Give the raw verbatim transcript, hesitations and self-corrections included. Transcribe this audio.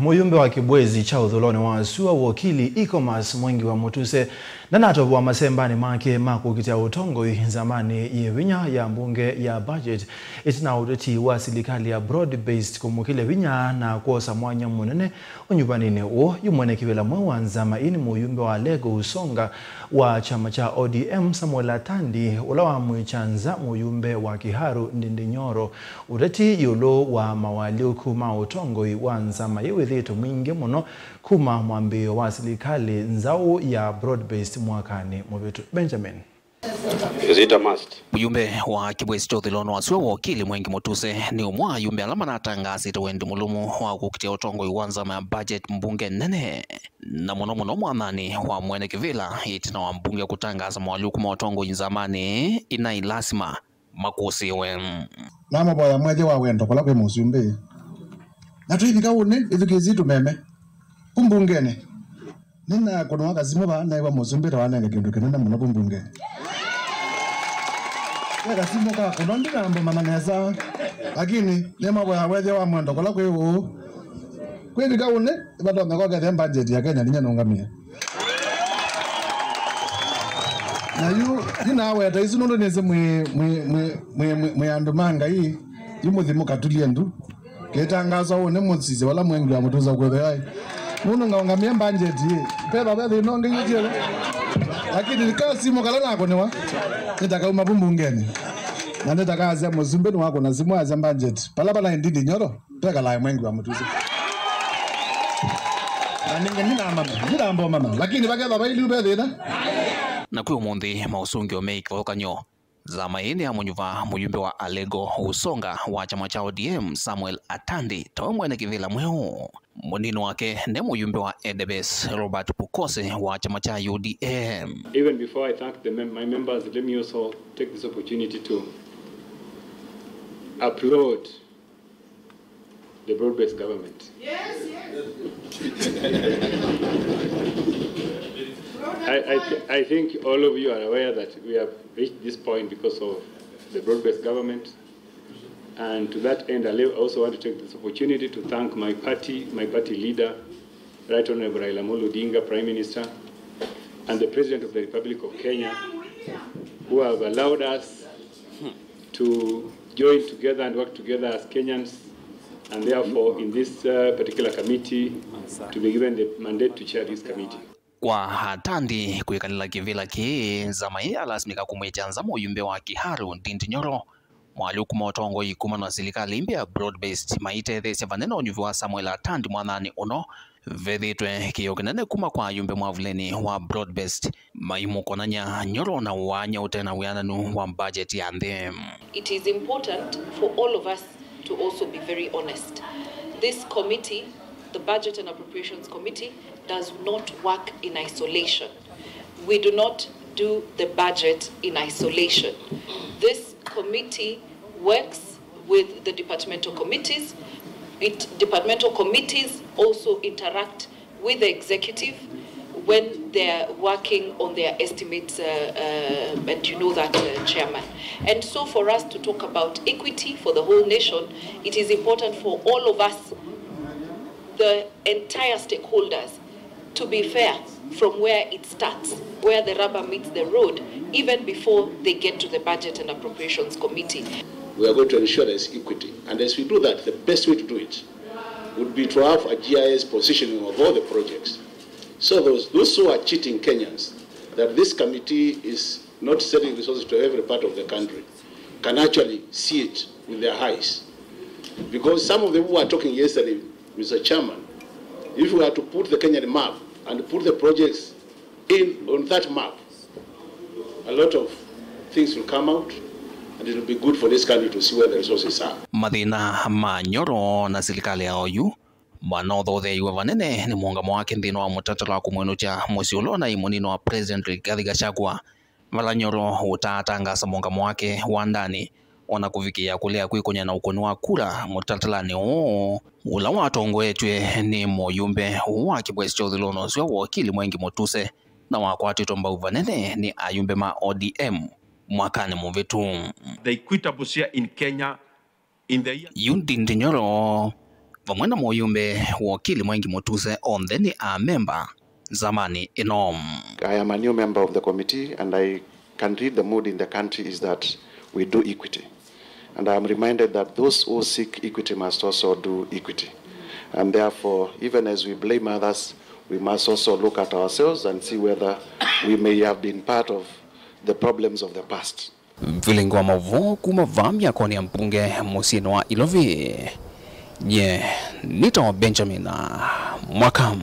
Mũyumbe wa kĩbwezi kya ũthũlonĩ wa sua, wokili E-Commerce Mwengi wa Mũtuse, ndanatovoa masembanĩ make ma kũkitĩa ũtongoi nzamanĩ yĩ vinya ya mbunge ya budget, ĩtina wa ũteti wa silikalĩ ya broad-based kũmũkĩlya vinya na kwosa mwanya mũnene ũnyuvanĩnĩ ũũ. Yu mwene kĩvĩla mweũ wa nzama ĩĩ nĩ mũyumbe wa Alego Usonga wa kyama kya O D M, Samuel Atandi, ũla wamwĩkya nza mũyumbe wa Kiharu Ndindi Nyoro. Ũteti ĩũlũ wa mawalyũku ma ũtongoi wa nzama yĩ wĩthĩĩtwe mwingĩ mũno kuma mwambĩĩo wa silikalĩ nzaũ ya broad-based mwakanĩ mũvĩtu. Benjamin. Is it a must? Mũyumbe wa kĩbwezi kya ũthũlonĩ wa sua, wokili Mwengi Mũtuse nĩ ũmwe wa ayumbe ala manatangaasĩte wendi mũlũmu wa kũkitĩa ũtongoi wa nzama ya budget mbunge nene, na mũno mũno mwathanĩ wa mwene kĩvĩla ĩtina wa mbunge kũtangaasa mawalyũku ma ũtongoi nzamanĩ ĩnaĩ lasima makũsĩĩwe. Namũvoya mwethya wa wendo kũla kwĩ mũsumbĩ. Na twĩvika ũnĩ, ĩthukĩĩsye tũmeme. Ku mbungenĩ. Nĩnakũnwa kasimũ vaa, neew'a mũsumbĩ ta wanenge kĩndũ kĩnene mũno ku mbungenĩ. Ve kasimũ kakũnwa, ndinambomana nesa. Lakini, nĩmavoya wethya wa mwendo kũla kwĩ ũũ. Kwĩvika ũnĩ, ĩvatonya kwakethĩa mbanjeti ya Kenya ninya nũngamĩe. Na yu, yu naweta isu nũndũ nĩsĩ mwĩ, mwĩ, mwĩ, mwĩ, mwĩ, mwĩ andũ ma Ngai, yu mũthi mũkatulie ndu. Kĩtangaso ũũ nĩ mũsisya vala Mwengi wa Mũtuse kwĩthĩwa. Nũndũ ngaũngamie mbanjeti ĩ. Petha ve thĩna ũngĩ yu tiwe. Lakini kasimũ kala nakũnĩwa, nĩtakauma vu mbungenĩ. Na nĩtakaasya mũsumbĩ nĩwakũna simũ asya mbanjeti. Pala pala Ndindi Nyoro. Pekalae Mwengi wa Mũtuse. Na nĩngĩ ndinamama, ndinambomana. Lakini vaketha vailiu ve thĩna. Na kwĩ ũmũnthĩ maũsũngĩo me kĩvathũkany'o. Nzama ĩĩ nĩyamũnyuva mũyumbe wa Alego Usonga wa kyama kya O D M, Samuel Atandi, tawe mwene kĩvĩla mweũ. Mũnini wake nĩ mũyumbe wa Edebes, Robert Pukose wa kyama kya U D M. Even before I thank the mem-, my members, let me also take this opportunity to applaud the broad-based government. Yes, yes. I, I, th- I think all of you are aware that we have reached this point because of the broad-based government. And to that end, I li- also want to take this opportunity to thank my party, my party leader, Right Honorable Raila Amolo Odinga, Prime Minister, and the President of the Republic of Kenya, who have allowed us to join together and work together as Kenyans, and therefore in this, uh, particular committee, to be given the mandate to chair this committee. Kwa Atandi kwĩkalĩla kĩvĩla kĩĩ, nzama ĩĩ yalasimĩka kũmwĩkya nza mũyumbe wa Kiharu Ndindi Nyoro, mwalyũku ma ũtongoi kuma na silikalĩ ĩmbe ya broad-based maitetheesya vanene ũnyuvi wa Samuel Atandi mwathanĩ ũno. Vethĩtwe kĩĩo kĩnene kuma kwa ayumbe mwavulĩnĩ wa broad-based maimũkonany'a Nyoro na wanya ũte na wĩananu wa budget ya nthĩ. It is important for all of us to also be very honest. This committee, the Budget and Appropriations Committee, does not work in isolation. We do not do the budget in isolation. This committee works with the departmental committees. It, departmental committees also interact with the executive when they're working on their estimates, uh, uh, and you know that, uh, Chairman. And so for us to talk about equity for the whole nation, it is important for all of us, the entire stakeholders, to be fair from where it starts, where the rubber meets the road, even before they get to the Budget and Appropriations Committee. We are going to ensure there is equity. And as we do that, the best way to do it would be to have a G I S positioning of all the projects. So those, those who are cheating Kenyans that this committee is not sending resources to every part of the country can actually see it with their eyes. Because some of them who were talking yesterday, Mister Chairman, if we are to put the Kenyan map and put the projects in on that map, a lot of things will come out and it will be good for this country to see where the resources are. Mathĩna ma Nyoro na silikalĩ ya oyu manothotheiwe vanene nĩ mũũngamo wake nthĩnĩ wa mũtalatala wa kũmwĩnũkya mũsyĩ ũla ũnaĩ mũnini wa President Rigathi Gachagua, vala Nyoro ũtaatangaasa mũũngamo wake wa ndanĩ, o na kũvikĩĩa kũlea kwĩkũny'a na ũkũni wa kura mũtatalanĩ ũũ, ũla watongoetw'e nĩ mũyumbe wa kĩvwesi kya ũthũlũnĩ ũsu wa wokili Mwengi Mũtuse, na wakwatĩtwe mbau vanene nĩ ayumbe ma O D M mwakanĩ mũvĩtu. The equitable share in Kenya in the year Yu Ndindi Nyoro vamwe na mũyũmbe Wakili Mwengi Mũtuse, onthe nĩ amemba nzamanĩ ĩno. I am a new member of the committee and I can read the mood in the country is that we do equity. And I am reminded that those who seek equity must also do equity. And therefore, even as we blame others, we must also look at ourselves and see whether we may have been part of the problems of the past. Vilingi wa maũvoo kuma vaa myakonĩ ya mbunge mũsyĩnĩ wa Ilovi, nye nĩtawa Benjamin Mwaka.